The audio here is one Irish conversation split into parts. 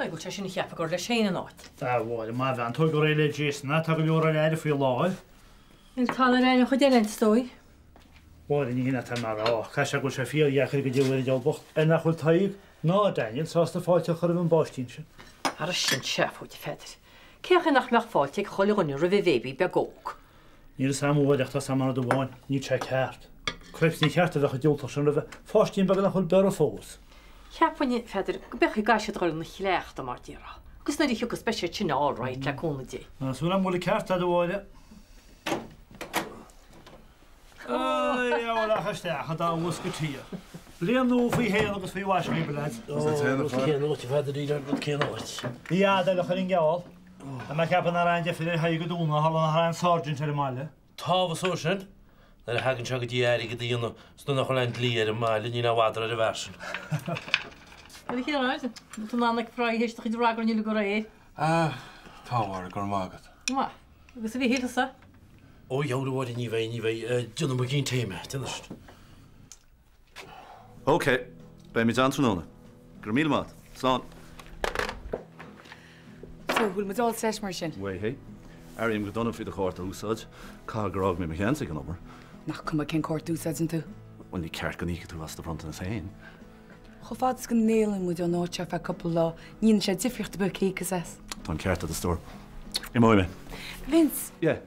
Dóigh go bhfuil sé sin a cheapadh gur leis féin an áit. A Mháire, má bhean, tóg go réidh le Jason é, tá go leor eile aire faoi láthair. Níl tada ar an chuid eile, is dóigh. Mháire, ní hin atá mé a rá. Caithfidh sé go bhfuil sé fíordheacair go deo ar an diabhal bocht, ar nach bhfuil Tadhg ná Daniel sásta fáilte a chur roimh an bpáistín sin. Ara sin, sea, a Pheadair. Cén chaoi nach mbeadh fáilte ag chuile dhuine roimh a bhéibí beag óg? Níl fhios a'm a Mháire ach tá 'fhios a'm rud amháin, níl sé ceart. Cripes ní ceart a bheadh ag diúltach sin roimhe, pháistín beag nach bhfuil bearrtha fós. Cheapfainn, a Pheadair, go mbeadh i gcaithfidh siad a dhul ina chleachtadh, mar déarfá, agus nuair a thiocfas beidh siad sin all right le cúnamh Dé. Tá súil a'm go bhfuil an ceart a'd, a Mháire. Dheabhail ach isteach an dá mhuscateer. Bliain nua faoi shéan agus faoi mhaise dhaoibh, a leaids. Cén áit, a Pheadair, níl aon rud cén áit. Bhí eadail a chur i ngeall. Tá mé ag ceapadh nach raibh aon deifir ar Thadhg a dúnadh, tharla nach raibh aon sergeant ar an mbaile. Tá a fhios sin. Nuair a thagann sé go dtí airgead a dhéanamh is nuair nach bhfuil aon dlí ar an mbaile, níl aon mhadra ar an bhfear sin. Bhuel, a Chiaráin, an bhfuil tú in ann ag fry théis do chuid ragairne uilig aréir? Ah, tá, a Mháire, go raibh maith agat. Maith. Agus a Mhichíl, thusa? Ó, dheabhail, a Mháire, ní bheidh, ní bheidh. Déanfaidh mo ghin tae mé, déanfaidh sin. Ok, beimid ann tráthnóna. Go raibh míle maith agat. Slán. So, bhfuil muid all set mar sin? Bhuel, hey. Airím go dona faoi do chárta a úsáid. Caithfidh gur fhág mé mo cheannsa ag an obair. Nach cuma cén cárta a úsáideann tú? Bhuel, ní ceart go n-íocfaidh tú as do bhronntanas féin. Chomh fada is go n-éalaíonn muid ón áit seo ar feadh cúpla lá, ní dhéanann sé difríocht ar bith cé íocas as. Tá an ceart agat, a stór. Imeoidh mé. Vince! Yeah?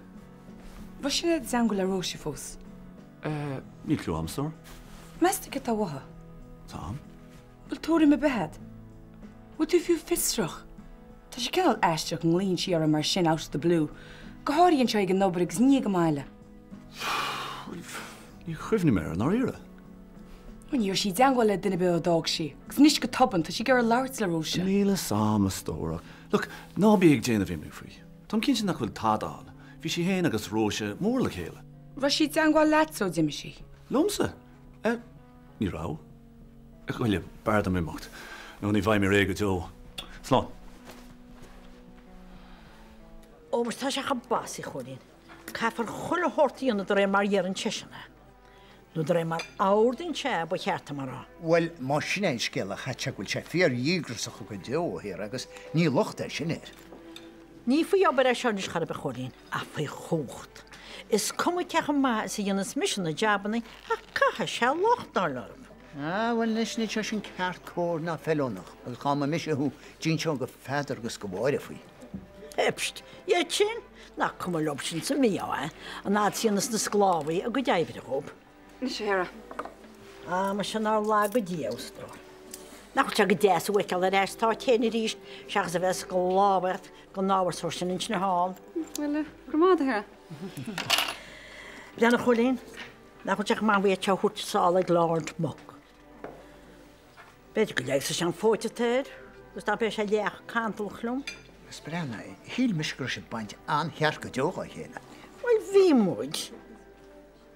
Raibh Sinéad i dteangmháil le Róise fós? Eh, níl clue a'm, a stór. Meas tú céard tá uathu? Tá a'm. Bhfuil tuairim ar bith a'd? Bhfuil tú fiú fiosrach? Tá sé cineál aisteach go nglaonn sí orm mar sin out of the blue, go háirithe anseo ag an obair agus ní ag an mbaile. Ní chuimhním air, i ndáiríre. Bhuel, ní raibh sí i dteangmháil le duine ar bith ó d'fhág sí, agus anois go tobann, tá sí ag iarraidh labhairt le Róise. Níl fhios a'm, a stór, ach, look, ná bí ag déanamh imní faoi. Táim cinnte nach bhfuil tada ann. Bhí sí féin agus Róise mór le chéile. Raibh sí i dteangmháil leatsa ó d'imigh sí? Liomsa? Eh, ní raibh. A Ghoile, b'fhearr dom imeacht, nó ní bheidh mé réidh go deo. Slán. Ó, mar tá sé chomh bossy, a Chóilín. Caithfear chuile shórt a dhéanamh de réir mar a dheireann seisean é. Nó de réir mar a ordaíonn sé é, ba cheart dom a rá. Bhuel, más sin é an scéal, a chaithfidh sé go bhfuil sé fíor-dhíograiseach go deo, a Shéara, agus ní locht é sin air. Ní faoi obair é seo anois chor ar bith, a Chóilín, ach faoi chumhacht. Is cuma cé chomh maith is a dhéanas mise na jabannaí, ach caithfidh sé locht a fháil orm. Ah, bhuel anois, níl sé sin ceart cóir ná feiliúnach, agus dá mba mise thú, d'inseoinn go Pheadar agus go Mháire faoi. Psst, iad sin? Nach cuma leob sin sa mí-ádh é, an fhad is a dhéanas na sclábhaithe a gcuid oibre dhób. Anois, a Shéara. Ah, muise nár laga Dia thú, a stór. Nach bhfuil sé go deas thú a fheiceáil ar ais sa áit féin arís, seachas a bheith ag sclábhaíocht don ábhar sóirt sin ansin thall. Bhuel, go raibh maith agat, a Shéara. Breathnaigh, a Chóilín, nach bhfuil sé chomh maith an mhéid seo a thabhairt sall ag Lord Muck. B'fhéidir go leigheasfaidh sé an phóit atá air agus ná beidh sé leath cantalach liom. Is breathnaigh, shíl mise go raibh sibh bainte an-cheart go deo dhá chéile. Bhuel, bhí muid.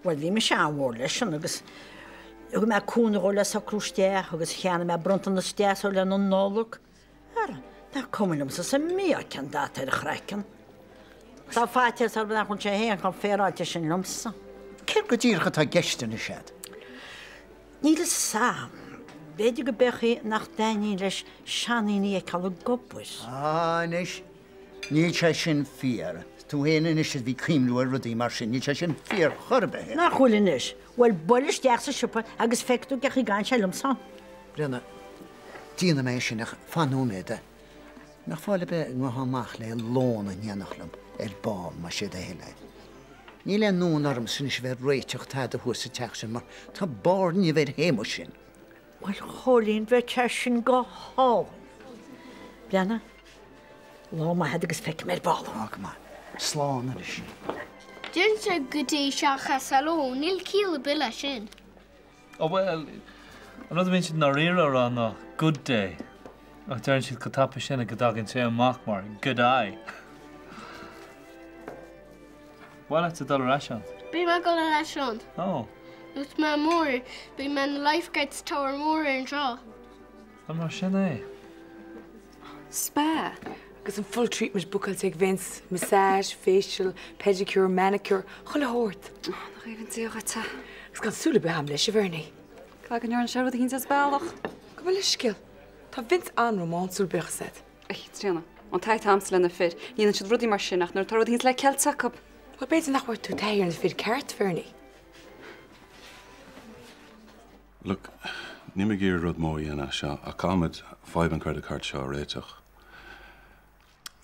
Bhuel, bhí mise an-mhór leisean agus thug mé cúnamh dhó le socrú isteach agus cheannaigh mé bronntanas deas dhó lena Nollag. Ara, nach cuma liomsa sa mí-ádh cén dath atá ar a chraiceann. Tá faitíos orm nach bhfuil sé féin chomh féaráilte sin liomsa. Céard go díreach atá i gceist anois a'd? Níl fhios a'm. B'fhéidir go b'fhéadh é nach dtaitníonn leis seandaoine a fheiceáil ag obair. Á, anois, níl sé sin fíor. Tú féin anois a bhí ag cuimhniú ar rudaí mar sin, níl sé sin fíor chor ar bith. Nach bhfuil anois? Bhuel, buail isteach sa siopa agus feicfidh tú cén chaoi a gcaitheann sé liomsa. Breathnaigh, déanfaidh mé é sin ach fan nóiméad. An mbeadh fáil ar bith i nguthán amach le lón in éineacht liom ar ball, más é do thoil é. Níl aon fhonn ormsa anois a bheith ag réiteach tada thuas sa teach sin mar tá barr nimhe ar Shéamus sin. Bhuel, a Chóilín, bheadh sé sin go hálainn. Breathnaigh, lá maith agat agus feicfidh mé ar ball thú. Á, go maith. Slán anois. Deireann sé good day seachas hello, níl ciall ar bith leis sin. Ó bhuel, an rud a bhíonn siad i ndáiríre a rá ná good day, ach deireann siad chomh tapa sin go dtagann sé amach mar good-eye. Mhaith leat a dul ar ais ann? Beidh mé ag dul ar ais ann. Ó. Nuair atá mé mór, beidh mé ina lifeguard sa Tower Mór ar an trá. An mar sin é? Spa agus an full treatment bookáilte ag Vince, massage, facial, pedicure, manicure, chuile shórt. Ó, nach aoibhinn Dia dhuit é. Agus gan súil ar bith a'm leis, a Bhernie. Caithfidh go ndearna sé rud eicínt as bealach. Gabh mo leithscéal. Tá Vince an-rómánsúil, bíodh 'fhios a'd. A Chaitríona, an taithí atá a'msa le na fir, ní dhéanann siad rudaí mar sin ach nuair atá rud éicint le ceilt acu. Bhuel, b'fhéidir nach bhfuair tú taithí ar na fir ceart, Bhernie. Look, níl mé ag iarraidh rud mór a dhéanamh as seo ach caithfimid fadhb an credit card seo a réiteach.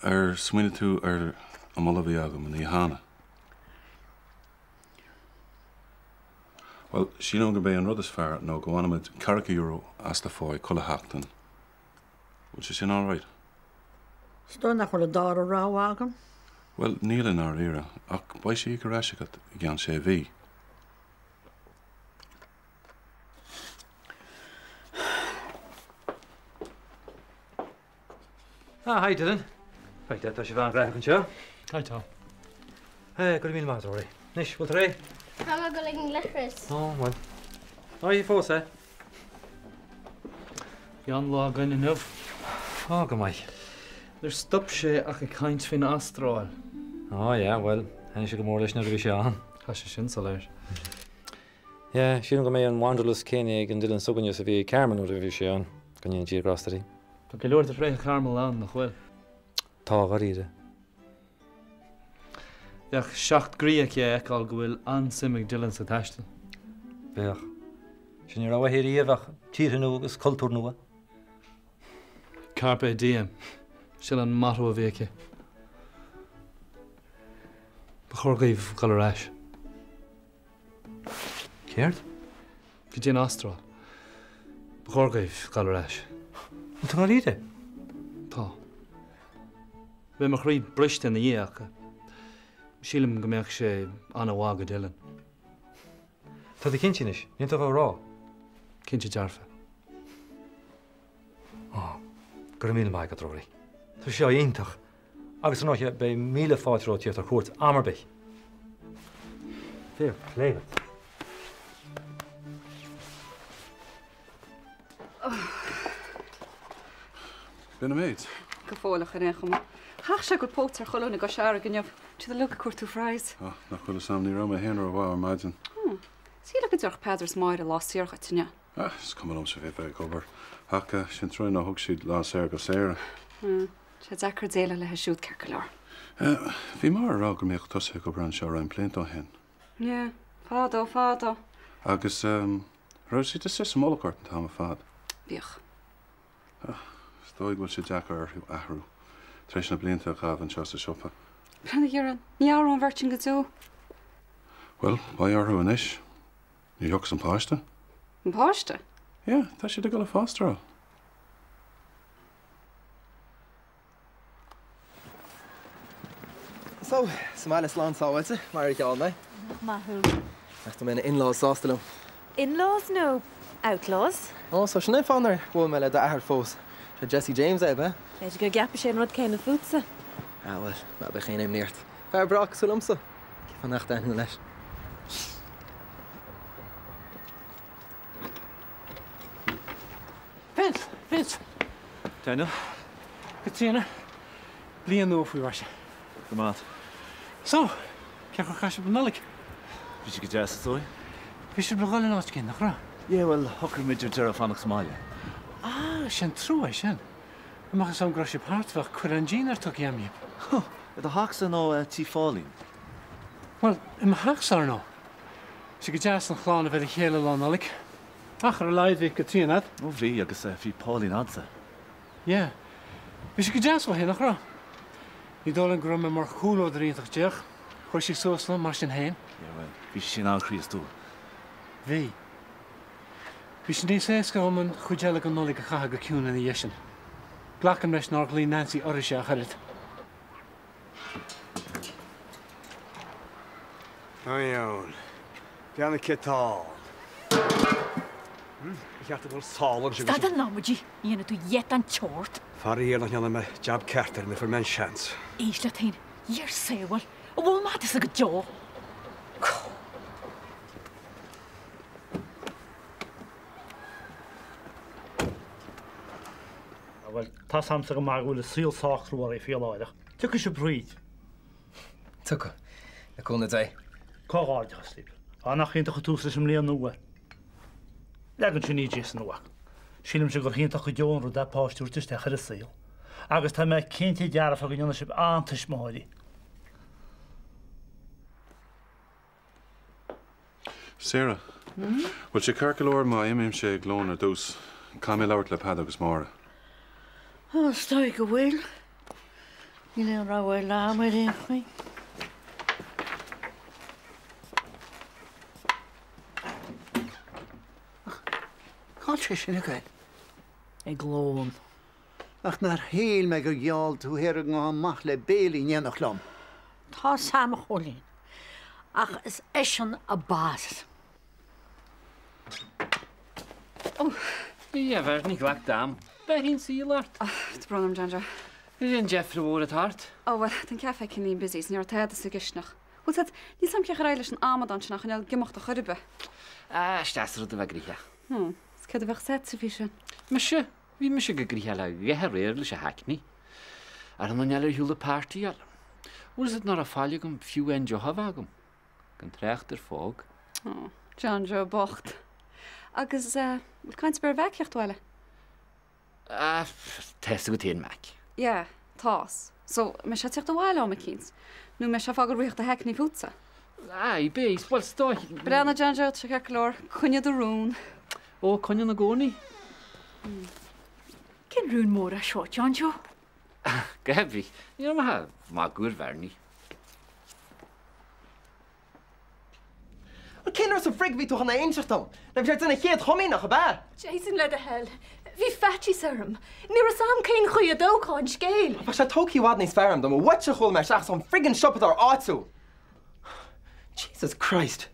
Ar smaoinigh tú ar an moladh a bhí agam an oíche cheana? Bhuel, sílim gurb é an rud is fearr nó go bhfanfaimid ceathracha euro as do pháigh chuile sheachtain. Bhfuil sé sin alright? Is dóigh nach bhfuil an dara rogha agam. Bhuel, níl i ndáiríre, ach beidh sé íoctha ar ais agat i gceann sé mhí. Ah, hi Dylan. Right, tá sibh an-ghnóthach anseo. Hi Tom. Hey, go raibh míle maith agat, Rory. Anois, bhfuil tú réidh? Tá mé ag dul ag an leithreas. Ó, bhuel. Á, fós é. Bhí an-lá againn inniu. Á, go maith. Níor stop sé ach ag caint faoin Astráil. Á, yeah, bhuel, thaitnigh sé go mór leis nuair a bhí sé ann. Tá sé sin soiléir. Yeah, sílim go mbeidh an wanderlust céanna ag an Dylan s'againne is a bhí ag Carmel nuair a bhí sé ann, go ndéana Dia grásta di. Tá go leor de thréithe Carmel ann, nach bhfuil? Tá, dháiríre. Bheadh seacht gcroí aici a fheiceáil go bhfuil an-suim ag Dylan sa taisteal. Bheadh. Sea, ní raibh uaithi riamh ach tíortha nua agus cultúr nua. Carpe diem. Sin an motto a bhí aici. Ba chóir dhaoibh dhul ar ais. Céard? Go dtí an Astráil. Ba chóir dhaoibh dul ar ais. An tú dáiríre? Tá. Beidh mo chroí briste ina dhiaidh ach sílim go mbeadh sé an-mhaith go Dylan. Tá tú cinnte anois? Níl tú á rá? Cinnte dearfa. Ó, go raibh míle maith agat, Rory. Tá sé seo iontach. Agus ar ndóigh, beidh míle fáilte romhat tíocht ar cuairt am ar bith. Fair play duit. B'in an méid. Go fóilleach ar aon chuma. Chaithfeadh sé go bhfuil póit ar chuile dhuine i gCois Fharraige inniu. Tá siad uilig ag cuartú fries. Á, nach bhfuil fhios a'm, ní raibh mé féin rómhaith ar maidin. Sílim go dtabharfadh Peadar is Máire lá saor dhuit inniu. Ah, is cuma liomsa bheith ag obair. Ach sin trua nár thug siad lá saor go Sarah. Tá sé deacair déileáil léi siúd ceart go leor. Bhí Máire ag rá go mbíodh tusa ag obair anseo roinnt blianta ó shin. Yeah, fadó, fadó. Agus raibh siad istigh sa mullach ort an t-am ar fad? Bhíodh. Ah, is dóigh go bhfuil sé deacair orthu athrú, tar éis na blianta a chaitheamh anseo sa siopa. Bhuel, a Dhiaráin, ní athróidh an bheirt sin go deo. Bhuel, beidh orthu anois. Ní thiocfas an páiste? An páiste? Yeah, tá siad ag dul a fóstaráil. So, sa mbaile slán sábháilte, mar a gheall mé. Nach maith thú. Ach tá mé na in-laws sásta liom. In-laws nó outlaws? Ó, so sin é an fáth nár bhuail mé le d'athair fós. Sé Jesse James é, ab ea? B'fhéidir go gceapfaidh sé an rud céanna fútsa. Ah bhuel, ná beadh aon imní ort. Fear breá cosúil liomsa. Cén fáth nach dtaitneoinn leis? Vince! Vince! Daniel? Caitríona, bliain nua faoi mhaise. Go maith. So, cén chaoi ar chaith sibh an Nollaig? Bhí sé go deas, is dóigh. Bhí sibh le dhul in áit éigin, nach raibh? Yeah, bhuel, shocraigh muid ar deireadh fanacht sa mbaile. Ah, sin trua é sin. Dá mbeadh fhios a'm go raibh sibh thart, bheadh cuireadh an dinnéir tugtha a'm dhíbh. Huh, i do theachsa nó tí Pháilín? Bhuel, i mo theachsa, ar ndóigh. Sé go deas an chlann a bheith le chéile Lá Nollag. Ach ar a laghad bhí Caitríona a'd. Ó bhí, agus bhí Pauline a'dsa. Yeah. Bhí sé go deas ó shin, nach raibh? Ní dóigh liom go raibh mé mar chomhluadar iontach di ach chuir sí suas liom mar sin féin. Yeah, bhuel, bhí sí sin an-Chríostúil. Bhí. Bhí sé níos éasca dhom an chuid eile den Nollaig a chaitheamh go ciúin ina dhiaidh sin. Glacaim leis nár ghlaoigh Nancy uirthise ach oiread. A dheabhail. Déanamh ciotáil. Ba cheart go bhfuil sála anseo. Stad an amaidí! Ní dhéanfaidh tú a dhath den tseort. Faraor nach ndearna mé jab ceart air nuair a fuair mé an seans. Éist leat féin, Dhia ár sábháil, an bhfuil maith agatsa go deo? Bhuel, tá 's a'msa go maith go bhfuil an saol sách crua oraibh faoi láthair ach tiocfaidh sibh thríd. Tiocfaidh, le cúnamh Dé. Comhghairdeachas libh. Á, nach iontach an tús leis an mbliain nua. Leagan sin EJ san uacht. Sílimse gur hiontach go deo an rud é páiste a thabhairt isteach ar an saol. Agus tá mé cinnte dearfa go ndéanfaidh sibh an-tuismitheoirí. Sarah, Bhfuil sé ceart go leor má imímse ag lón ar dtús? Caithfidh mé labhairt le Peadar agus Máire. Ó, is dóigh go bhfuil. Níl aon rogha eile agam ar aon chaoi. Ach cá bhfuil sé sin ag goil? Ag lón. Ach nár shíl mé gur gheall tú thiar i nguthán amach le béilí in éineacht liom. Tá's a'm, a Chóilín, ach is eisean an boss. Ó, a Bheirní, glac d'am. Beirthín saoil ort. Tá brón orm, John Joe. Cad é an deifre mhór atá ort? Ó, bhuel, tá an caife cineáilín busy is ní raibh tada sa gcistineach. Bhfuil 's a'd, níl 's a'm cén chaoi ar éirigh leis an amadán sin a choinneáil ag imeacht ar chor ar bith. Ah, is deas an rud a bheith gnoitheach. Hmm, is céard a bheadh 's a'dsa faoi sin? Mise? Bhí mise go gnoitheach le gaoth aréir leis an hackney. Ar an eile ar shiúl ag party-áil. Bhfuil 's a'd nach raibh faill agam fiú aon deoch a bheith agam. Gan trácht ar phóg. Ó, John Joe bocht. Agus, eh, bhfuil caint ar bith ar Mhac theacht abhaile? Ah, tá's agat féin Mac. Yeah, tá's. So, an mbeidh sé ag teacht abhaile am eicínt? Nó an mbeidh sé ag fágáil rith do hackney fútsa? Aye, beidh, bhuel, is dóigh. Breathnaigh, John Joe, tá sé ceart go leor. Coinnigh do rún. Ó, coinním i gcónaí. Cén rún mór é seo, John Joe? Go heavy. Ní raibh mé ag magadh ar Bhernie. Bhuel, cén uair sa frig a bhí tú chun é a inseacht dom? Nuair a bhí sé ag déanamh a chéad chomaoineach, ab ea? Jason, le do thoil. Bhí faitíos orm. Ní raibh 's a'm cén chaoi a dtógfá an scéal. Bheadh sé tógtha i bhfad níos fearr agam dá mba uaitse a chuala mé seachas ón friggin siopadóir áitiúil. Jesus Christ.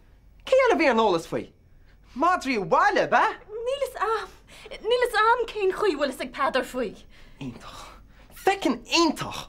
Cé eile a bhí ar an eolas faoi? Madraí an bhaile, ab ea? Níl 'fhios a'm. Níl 'fhios a'm cén chaoi bhfuil 'fhios ag Peadar faoi. Iontach. Feckin' iontach!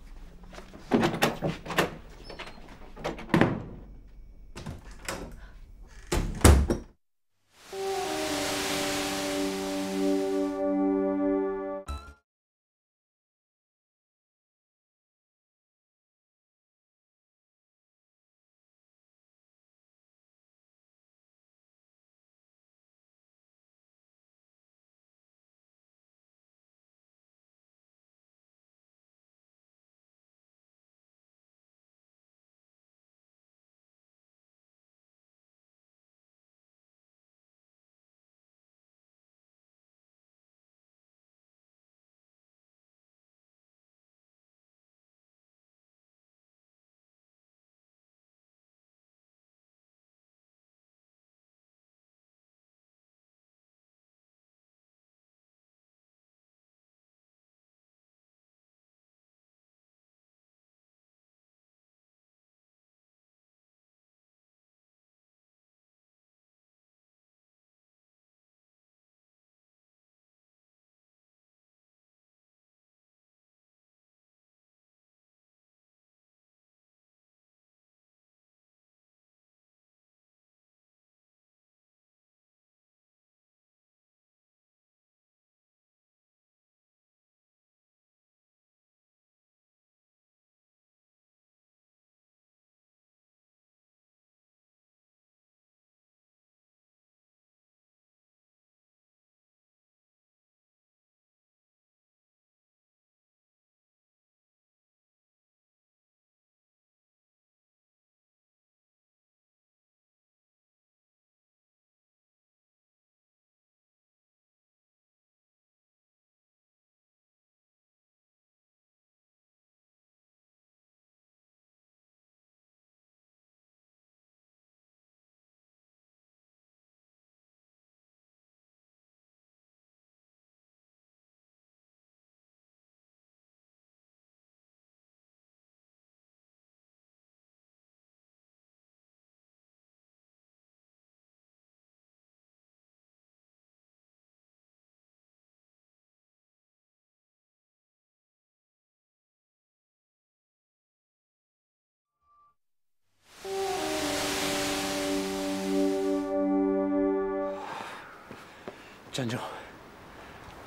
John Joe,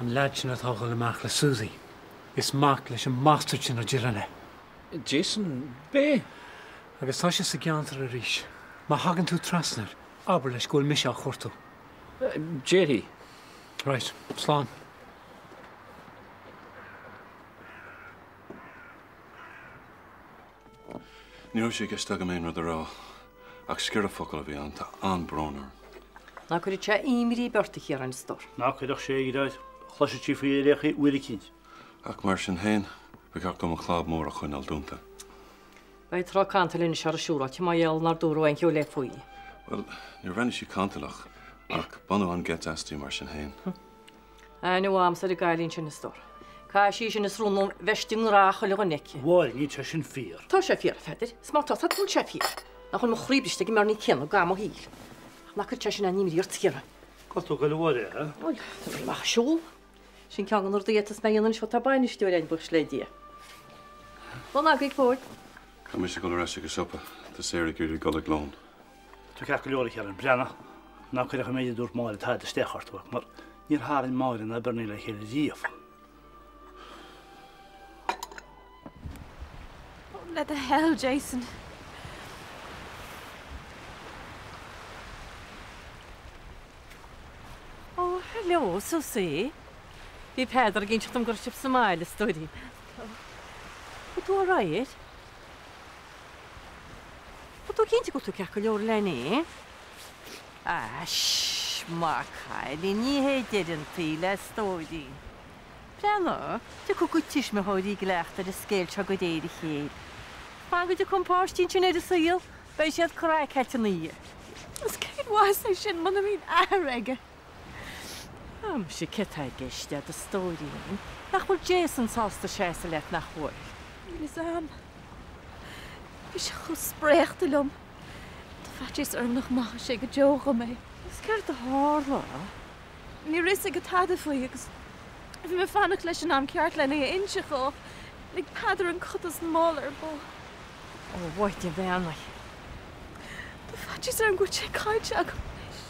an leaid sin atá ag dul amach le Susie, is mac leis an mbastard sin Ó Direáin é. Jason, b'é? Agus tá sé sa gceantar arís. Má thagann tú trasna air, abair leis go bhfuil mise á chuartú. Déarfaidh. Right, slán. Ní raibh sé i gceist agam aon rud a rá, ach sciorradh focal a bhí ann, tá an-brón orm. Ná cuireadh sé imní ar bith ort, a Chiaráin, a stór. Ná cuirfeadh sé, a dheartháir. Chloisfeadh sí faoi ar aon chaoi uair eicínt. Ach mar sin féin, ba cheart dom an chlab mór a choinneáil dúnta. Beidh trá cantail anois ar a siúráilte mar gheall nár dúradh aon cheo léi faoi. Bhuel, níor bhreathnaigh sí cantalach, ach baineadh an-gheit aisti mar sin féin. Aithne mhaith a'msa ar an gcailín sin, a stór. Caithfidh sí sin is rún an bheist i ngrá chuile dhuine aici. A Mháire, níl sé sin fíor. Tá sé fíor, a Pheadair. Is má tá, tá bhfuil sé fíor. Nach bhfuil mo chroí briste ag an mBernie céanna i gcaitheamh mo shaoil. Ach ná cuireadh sé sin aon imní ort, a Chiaráin. Cá bhfuil tú ag goil, a Mháire, eh? Bhuel, tá mé amach ag siúl. Sin ceann de na rudaí a fhéadfas mé a dhéanamh anois ó tá bainisteoir againn, buíochas le Dia. Lón agaibh, go fóill. Caithfidh mise dul ar ais ag an siopa. Tá Sarah ag iarraidh dul ag lón. Tá ceart go leor, a Chiaráin. Breathnaigh, ná cuireadh an méid a dúirt Máire tada isteach ort, mar níor tharraing Máire ná Bernie le chéile riamh. Oh, le do thoil, Jason. Oh, hello, Susie. Bhí Peadar ag inseacht dom go raibh sibh sa mbaile, a stóirín. Bhfuil tú alright? Bhfuil tú cinnte go bhfuil tú ceart go leor, a leainín? Ah, sh, maith cailín, ní hé deireadh an tsaoil é, a stóirín. Breathnaigh, tiocfaidh a gcuid tuismitheoirí i gcleachtadh ar an scéal seo de réir a chéile. Fan go dtiocfaidh an páistí sin ar an saol, beidh siad craiceáilte ina dhiaidh. Is cén mhaitheas é sin muna mbíonn athair aige? Ah, muise, céard tá i gceist agat, a stóirín? Nach bhfuil Jason sásta seasamh leat, nach bhfuil? Níl fhios a'm. Bhí sé chomh spréachta liom. Tá faitíos orm nach maithfidh sé go deo dhom é. Agus céard a tharla? Ní raibh fhios aige tada faoi agus bhí mé ag fanacht leis an am ceart lena é a inse dhó ach lig Peadar an codladh as an mála ar ball. Ó, a Mhaighdean Bheannaithe. Tá faitíos orm go bhfuil sé caillte agam anois.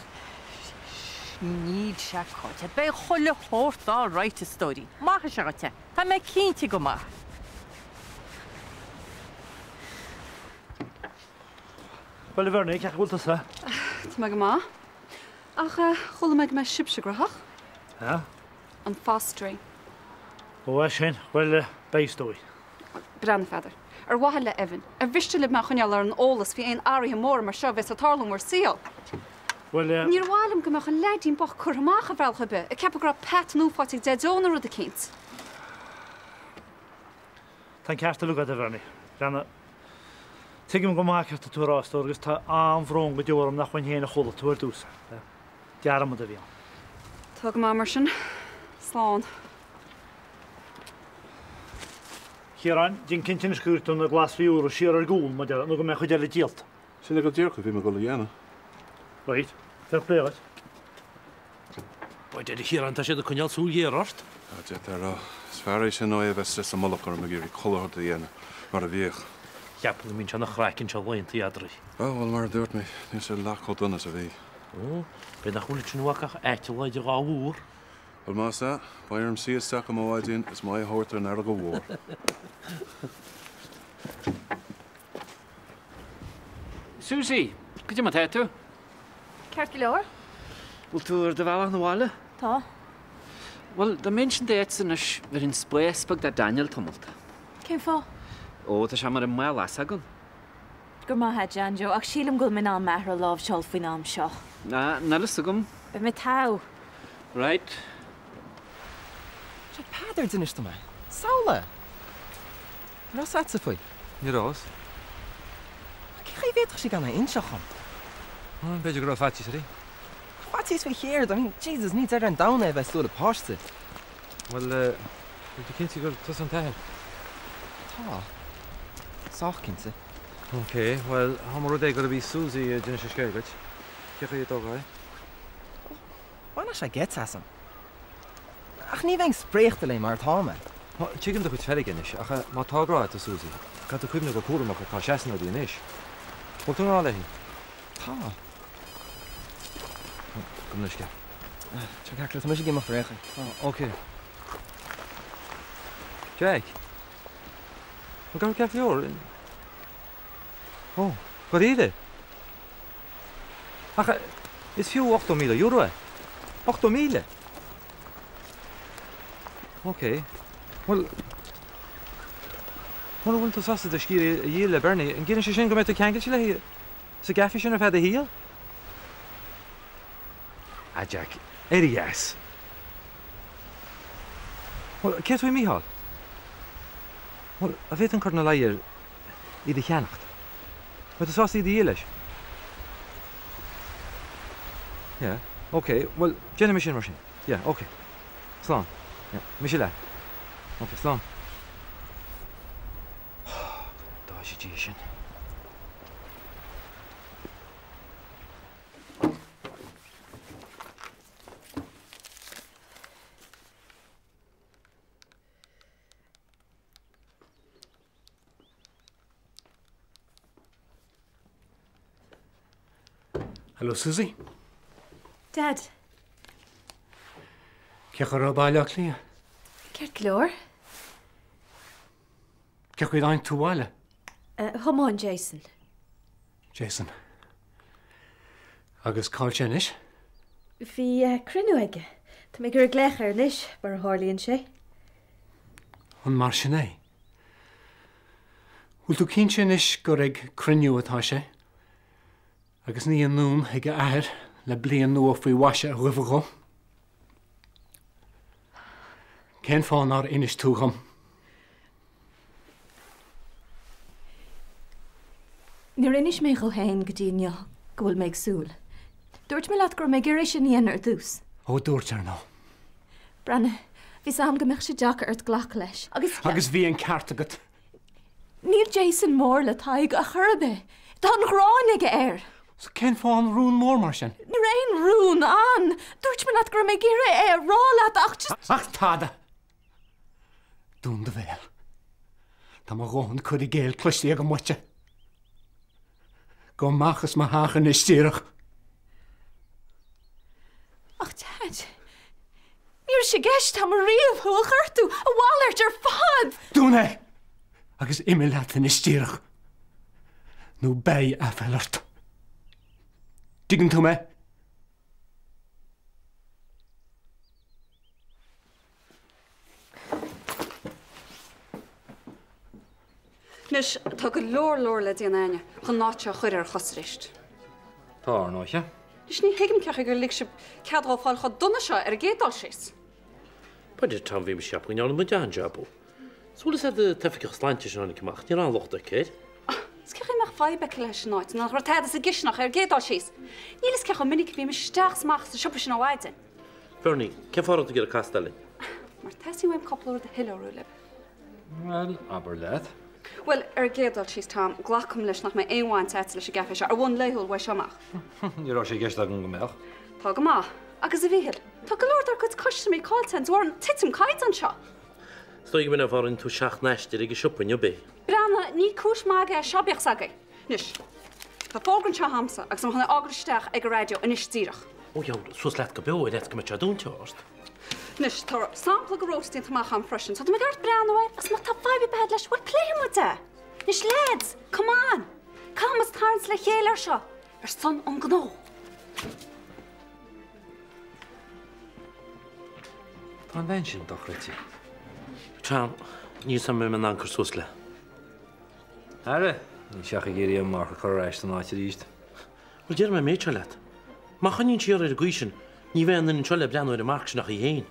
Níl sé caillte. Beidh chuile shórt all right, a stóirín. Maithfidh sé dhuit é. Tá mé cinnte go maithfidh. Bhuel, a Bhernie, cén chaoi a bhfuil tusa? Tá mé go maith. Ach chuala mé go mbeidh sibhse graitheach. Ea? An fostering. Ó, é sin. Bhuel, beidh, is dóigh. Breathnaigh, a Pheadair. Ar mhaithe le Evan, ar mhiste libh mé a choinneáil ar an eolas faoi aon athruithe móra mar seo a bheas ag tarlú in bhur saol? Bhuel, eh. Níor mhaith liom go mbeadh an leaidín bocht curtha amach ar bhealach ar bith, ag ceapadh go raibh Pat nua faighte ag Deaideo nó rud eicínt. Tá an ceart uilig agat, a Bhernie. Breathnaigh, tuigim go maith céard tá tú a rá, a stór, agus tá an-bhrón go deo orm nach uainn féin a chuala tú ar dtús. Dearmad a bhí ann. Tá go maith mar sin. Slán. Ciaráin, déan cinnte anois go gcuirfidh tú na glasraí úra siar ar gcúl, mar déarfá, nó go mbeidh an chuid eile díolta. Sin é go díreach a bhí mé ag dul a dhéanamh. Right. Fair play dhuit. By Dad, a Chiaráin, tá siad ag coinneáil súil ghéar ort. Ah, d'fhéadfá a rá. Is fearr é sin ná é a bheith istigh sa mullach orm ag iarraidh chuile shórt a dhéanamh mar a bhíodh. Cheapfainn go mbíonn sé ina chraic anseo laethanta eadraibh. Á, bhuel, mar a dúirt mé, níl sé leath chomh dona is a bhí. Ó, b'fhéidir nach bhfuil ansin uait ach aiteal idir dhá mhúr. Bhuel, más ea, beidh orm suí isteach go maidin is m'aghaidh a thabhairt ar an fharraige mhór. Susie, goidé mar tá tú? Ceart go leor. Bhfuil tú ar do bhealach 'na bhaile? Tá. Bhuel, dá mbeinnse in d'áit anois, bhéarfainn spás beag do Daniel tamalt. Cén fáth? Ó, tá sé mar an mála agam. Go raibh maith a't, John Joe, ach sílim go bhfuil mé in ann m'athair a láimhseáil faoin am seo. Ah, níl fhios agam. Beidh mé togha. Right. Sé Peadar d'inis dom é. Samhlaigh! An raibh fhios a'dsa faoi? Ní raibh fhios. Ach cén chaoi a bhféadfadh sí gan é a inseacht dhom? B'fhéidir go raibh faitíos uirthi. Faitíos faoi chéard? I mean, Jesus, ní deireadh an domhain é a bheith ag súil le páiste. Bhuel, bhfuil tú cinnte gur tusa an t-athair? Tá. Sách cinnte. Ok, bhuel, dá mba rud é gurb í Susie a d'inis an scéal duit, cén chaoi a dtógfá é? Bhainfeadh sé geit asam. Ach ní bheinn spréachta léi mar atá mé. Tuigim do chuid feirge anois, ach má tá grá agat do Susie, caithfidh tú cuimhneamh go cúramach ar cá seasann rudaí anois. Bhfuil tú i ngrá léi? Tá. Gabh mo leithscéal. Tá ceart go leor, tá mise ag imeacht ar aon chaoi. Ok. Jack? An gabh ceart go leor? Ó, dáiríre? Ach is fiú €80,000 é. 80,000? Ok. Bhuel... Mura bhfuil tú sásta do sciar a dhíol le Bernie, an gciallaíonn sé sin go mbeidh tú ceangailte léi sa gcaife sin ar feadh do shaoil? A Jack, éirigh as. Bhuel, céard faoi Mícheál? Bhuel, an bhféadfainn cur ina luí air iad a cheannacht? Mbeidh tú sásta iad a dhíol leis? Yeah, ok, bhuel, déanfaidh mé sin mar sin. Yeah, ok. Slán. Yeah, mise leat. Ok, slán. Go dtoise Dia sinn. Hello, Susie. Dad. Cén chaoi a raibh Baile Átha Cliath? Ceart go leor. Cén chaoi a dtáinig tú abhaile? Thiomáin Jason. Jason. Agus cá bhfuil sé anois? Bhí cruinniú aige. Tá mé ag iarraidh glaoch air anois, mar a tharlaíonn sé. An mar sin é? Bhfuil tú cinnte anois gur ag cruinniú atá sé? Agus ní anonn ag a athair le bliain nua faoi mhaise a ghuibhe dhó? Cén fáth nár inis tú dhom? Níor inis mé dhó féin go dtí inniu go bhfuil mé ag súil. Dúirt mé leat go raibh mé ag iarraidh sin a dhéanamh ar dtús. Ó, dúirt, ar ndóigh. Breathnaigh, bhí 's a'm go mbeadh sé deacair ort glacadh leis, agus. Agus bhí an ceart agat. Níl Jason mór le Tadhg ar chor ar bith. Tá an ghráin aige air. So cén fáth an rún mór mar sin? Ní raibh aon rún ann. Dúirt mé leat go raibh mé ag iarraidh é a rá leat ach just. Ach tada! Dún do bhéal. Tá mo dhóthain cur i gcéill cloiste agam uaitse. Gabh amach as mo theach anois díreach. Ach Dad, ní raibh sé i gceist a'm ariamh thú a ghortú, a mhalairt ar fad! Dún é! Agus imigh leat anois díreach, nó beidh aiféala ort. Dtuigeann tú mé? Anois, tá go leor leor le déanamh a'inne chun an áit seo a chur ar a chosa arís. Tá, ar ndóiche. Anois, ní thuigim cén chaoi gur lig sibh cead dhóibh fáil chomh dona seo ar an gcéad dul síos. B'fhéidir, Tom, bhí mise ag ceapadh go ndearna muid an-jab. Is bhfuil fhios a'd an t-oifigeach sláinte sin a tháinig amach, ní raibh aon locht aici air. Is cén chaoi a mbeadh fadhb aici leis an áit nuair nach raibh tada sa gcisteanach ar an gcéad dul síos. Níl fhios cé chomh minic a bhím isteach 's amach sa siopa sin ó mhaidin. Bernie, cén fáth a raibh tú ag iarraidh castáil linn? Mar teastaíonn uaim cúpla rud a shoiléiriú libh. Bhuel, abair leat. Bhuel, ar an gcéad dul síos, Tom, glacaim leis nach mbeidh aon bhaint a'dsa leis an gcaifé seo ar bhonn laethúil uaidh seo amach. Ní raibh sé i gceist agam go mbeadh. Tá go maith. Agus a Mhíchíl, tá go leor dár gcuid custaiméirí caillte a'inn de bharr an titim caighdeáin seo. Is dóigh go mb'in an fáth a rinne tú seacht n-aistear ag an siopa inniu, ab é? Breathnaigh, ní cúis magaidh é seo, bíodh 's agaibh. Anois, tá fógra anseo a'msa agus tá mé chun é a fhágáil isteach ag an raidió anois díreach. Ó dheabhail, suas leat go beo ar fhaitíos go mbeadh sé dúnta ort. Anois, tá sampla de rota déanta amach a'm freisin, so tá mé ag iarraidh breathnú air agus má tá fadhb ar bith a'd leis, bhuel, pléifidh muid é! Anois, lads, come on! Caithfidh muid tarraingt le chéile ar seo, ar son an gnó! Tá an bhean sin dochreidte. Tom, níl 's a'm an mbeidh mé in ann cur suas léi. Ara, níl sí ach ag iarraidh an marc a chur ar ais san áit arís. Bhuel, déarfaidh mé an méid seo leat. Má choinníonn sí uirthi ar an gcaoi sin, ní bheidh aon duine anseo le breathnú ar an marc sin ach í féin.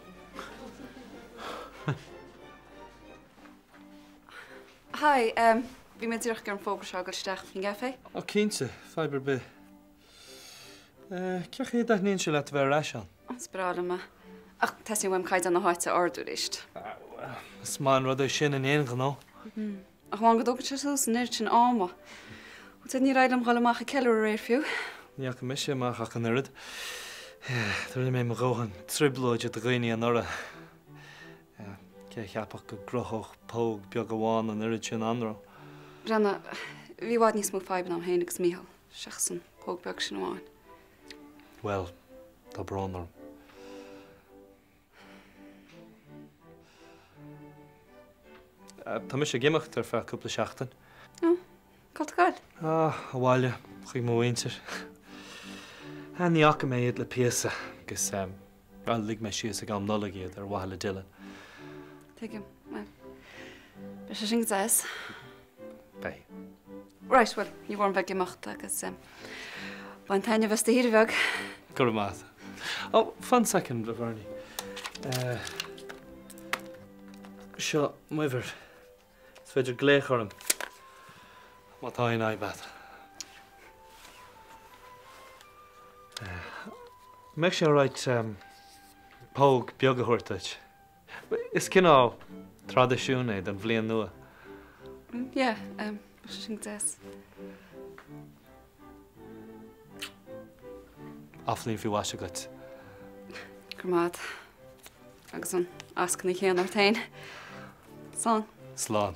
Hi, bhí mé díreach ag iarraidh an fógra seo a fhágáil isteach faoin gcaifé. Ó, cinnte, fadhb ar bith. Cén chaoi a dtaitníonn sé leat a bheith ar ais ann? Is breá liom é. Ach teastaíonn uaim caighdeán na háite a ardú arís. Is maith an rud é sin in aon ghnó. Ach amháin go dtógann sé suas an oiread sin ama. Bhuel, níor éirigh liom dhul amach ag ceiliúradh aréir fiú. Ní fhaca mise amach ach an oiread. Rinne mé mo dhóthain trioblóide do dhaoine anuraidh. Cé a cheapfadh go gcruthódh póg beag amháin an oiread sin anró? Breathnaigh, bhí i bhfad níos mó fadhbanna a'm féin agus Mícheál, seachas an póg beag sin amháin. Bhuel, tá brón orm. Tá mise ag imeacht ar feadh cúpla seachtain. Ó, cá bhfuil tú ag goil? Ah, abhaile, chuig mo mhuintir. Ah, ní fhaca mé iad le píosa agus bhuel, lig mé síos ag am Nollag iad ar mhaithe le Dylan. Tuigim. Bhuel, beidh sé sin go deas. Beidh. Right, bhuel, ní mór dom bheith ag imeacht agus bain taitneamh as do shaoire bheag. Go raibh maith. Oh, fan soicind, a Bhernie. Seo m'uimhir. Is féidir glaoch orm má tá aon fhadhb agat. Mbeadh sé alright póg beag a thabhairt duit? Is cineál traidisiún é don bhliain nua. Yeah, bheadh sé sin go deas. Athbhliain faoi mhaise dhuit. Go raibh maith agat. Agus an eascainí chéanna ort féin. Slán. Slán.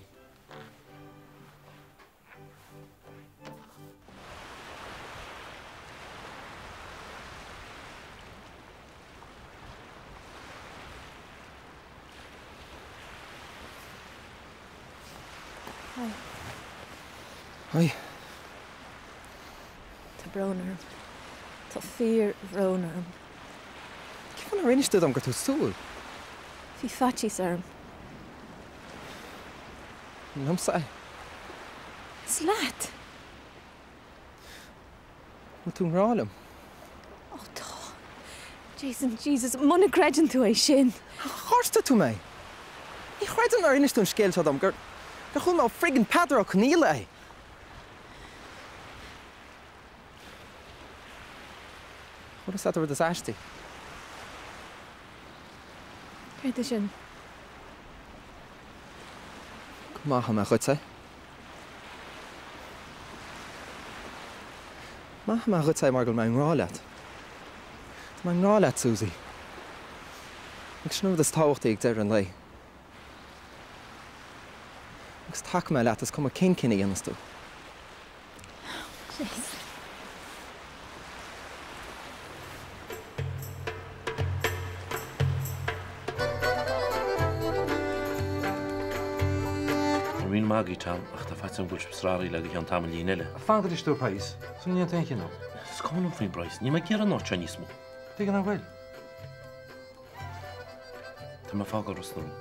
Hi. Hi. Tá brón orm. Tá fíor-bhrón orm. Cén fáth nár inis tú dom go raibh tú sual? Bhí faitíos orm. Ní liomsa é. Is leat! Bhfuil tú i ngrá liom? Ó tá. Jason, Jesus, muna gcreideann tú é sin! Ghortaigh tú mé! Ní chreidim nár inis tú an scéal seo dom, gur chuala mé ó friggin Peadar Ó Conaola é! Bhfuil fhios agat an rud is aistí? Céard é sin? Go maithfidh mé dhuit é. Maithfidh mé dhuit é mar go bhfuil mé i ngrá leat. Tá mé i ngrá leat, Susie. Agus sin an rud is tábhachtaí ag deireadh an lae. Agus tacóidh mé leat is cuma cén cinneadh a dhéanfas tú. Jason. Go raibh míle maith agaibh, Tom, ach tá faitíos orm go bhfuil sibh srathraithe le go ceann tamaillín eile. Fan go dtig tú praghas, sula ndéanann tú aon chinneadh. Is cuma liom faoin bpraghas, níl mé ag iarraidh an áit seo níos mó. Tuige nach bhfuil? Tá mé ag fágáil Ros na Rún.